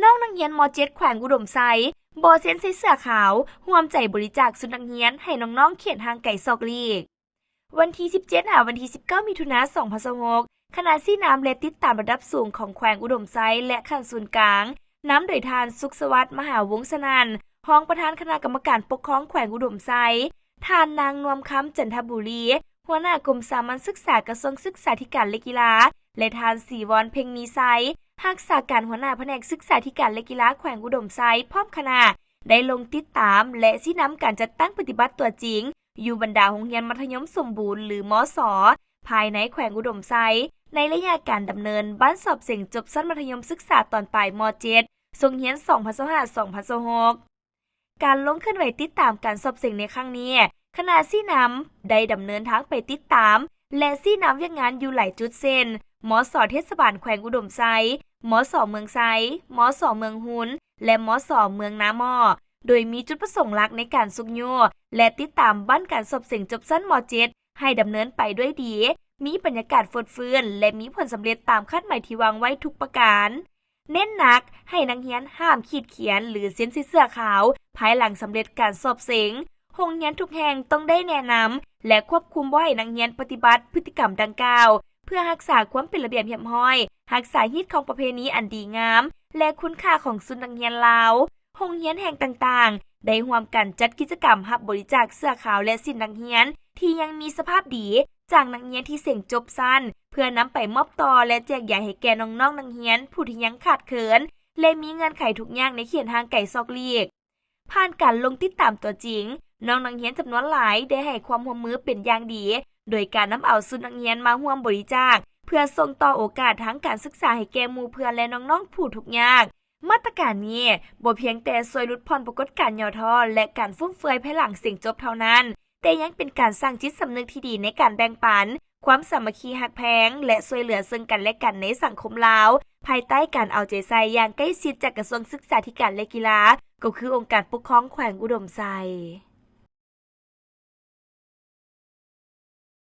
ນ້ອງນັກຮຽນ ມໍເຈັດ ແຂວງອຸດົມໄຊ ບໍ່ເຊັນໃສ່ເສື້ອຂາວ ຮ່ວມໃຈບໍລິຈາກຊຸດນັກຮຽນໃຫ້ນ້ອງໆເຂດຫ່າງໄກສອກຫຼີກ. ວັນທີສິບເຈັດ ຫາວັນທີສິບເກົ້າ ມິຖຸນາ ສອງພັນຊາວຫົກ ຄະນະຊີ້ນຳ ແລະ ຕິດຕາມລະດັບສູງຂອງແຂວງອຸດົມໄຊ ແລະ ຂັ້ນສູນກາງ ນຳໂດຍທ່ານ ສຸກສະຫວັດ ມະຫາວົງສະນັນ ຮອງປະທານຄະນະກຳມະການປົກຄອງແຂວງອຸດົມໄຊ, ທ່ານ ນາງ ນວມຄຳ ຈັນທະບູລີ ຫົວໜ້າກົມສາມັນສຶກສາ ກະຊວງສຶກສາທິການ ແລະ ກິລາ ແລະ ທ່ານ ສີວອນ ເພັງມີໄຊ ຮັກສາການຫົວໜ້າພະແນກສຶກສາທິການ ແລະ ກິລາແຂວງອຸດົມໄຊ ພ້ອມຄະນະ ໄດ້ລົງຕິດຕາມ ແລະ ຊີ້ນຳການຈັດຕັ້ງປະຕິບັດຕົວຈິງ ຢູ່ບັນດາໂຮງຮຽນມັດທະຍົມສົມບູນ ຫຼື ມສ ພາຍໃນແຂວງອຸດົມໄຊ ໃນໄລຍະການດຳເນີນບັ້ນສອບເສັງຈົບຊັ້ນມັດທະຍົມສຶກສາຕອນປາຍ ມໍເຈັດ ສົກຮຽນ ສອງພັນຊາວຫ້າ ສອງພັນຊາວຫົກ. ການລົງເຄື່ອນໄຫວຕິດຕາມການສອບເສັງໃນຄັ້ງນີ້, ຄະນະຊີ້ນຳໄດ້ດຳເນີນທາງໄປຕິດຕາມ ແລະ ຊີ້ນຳວຽກງານຢູ່ຫຼາຍຈຸດເຊັ່ນ ມສ ເທດສະບານແຂວງອຸດົມໄຊ, ມສ ເມືອງໄຊ, ມສ ເມືອງຮຸນ ແລະ ມສ ເມືອງນາໝໍ້ ໂດຍມີຈຸດປະສົງຫຼັກໃນການຊຸກຍູ້ ແລະ ຕິດຕາມບັ້ນການສອບເສັງຈົບຊັ້ນ ມໍເຈັດ ໃຫ້ດຳເນີນໄປດ້ວຍດີ, ມີບັນຍາກາດຟົດຟື້ນ ແລະ ມີຜົນສຳເລັດຕາມຄາດໝາຍທີ່ວາງໄວ້ທຸກປະການ. ເນັ້ນໜັກໃຫ້ນັກຮຽນຫ້າມຂີດຂຽນ ຫຼື ເຊັນໃສ່ເສື້ອຂາວ ພາຍຫຼັງສຳເລັດການສອບເສັງ. ໂຮງຮຽນທຸກແຫ່ງຕ້ອງໄດ້ແນະນຳ ແລະ ຄວບຄຸມບໍ່ໃຫ້ນັກຮຽນປະຕິບັດພຶດຕິກຳດັ່ງກ່າວ ເພື່ອຮັກສາຄວາມເປັນລະບຽບຮຽບຮ້ອຍ, ຮັກສາຮີດຄອງປະເພນີອັນດີງາມ ແລະ ຄຸນຄ່າຂອງຊຸດນັກຮຽນລາວ. ໂຮງຮຽນແຫ່ງຕ່າງໆ ໄດ້ຮ່ວມກັນຈັດກິດຈະກຳຮັບບໍລິຈາກເສື້ອຂາວ ແລະ ສິ້ນນັກຮຽນທີ່ຍັງມີສະພາບດີ ຈາກນັກຮຽນທີ່ເສັງຈົບຊັ້ນ ເພື່ອນຳໄປມອບຕໍ່ ແລະ ແຈກຢາຍໃຫ້ແກ່ນ້ອງໆນັກຮຽນຜູ້ທີ່ຍັງຂາດເຂີນ ແລະ ມີເງື່ອນໄຂທຸກຍາກໃນເຂດຫ່າງໄກສອກຫຼີກ. ຜ່ານການລົງຕິດຕາມຕົວຈິງ, ນ້ອງນັກຮຽນຈຳນວນຫຼາຍໄດ້ໃຫ້ຄວາມຮ່ວມມືເປັນຢ່າງດີ ໂດຍການນຳເອົາຊຸດນັກຮຽນມາຮ່ວມບໍລິຈາກ ເພື່ອສົ່ງຕໍ່ໂອກາດທາງການສຶກສາໃຫ້ແກ່ໝູ່ເພື່ອນ ແລະ ນ້ອງໆຜູ້ທຸກຍາກ. ມາດຕະການນີ້ບໍ່ພຽງແຕ່ຊ່ວຍຫຼຸດຜ່ອນປາກົດການຫຍໍ້ທໍ້ ແລະ ການຟຸມເຟືອຍພາຍຫຼັງເສັງຈົບເທົ່ານັ້ນ, ແຕ່ຍັງເປັນການສ້າງຈິດສຳນຶກທີ່ດີໃນການແບ່ງປັນ, ຄວາມສາມັກຄີຮັກແພງ ແລະ ຊ່ວຍເຫຼືອເຊິ່ງກັນແລະກັນໃນສັງຄົມລາວ, ພາຍໃຕ້ການເອົາໃຈໃສ່ຢ່າງໃກ້ຊິດຈາກກະຊວງສຶກສາທິການ ແລະ ກິລາ, ກໍຄືອົງການປົກຄອງແຂວງອຸດົມໄຊ.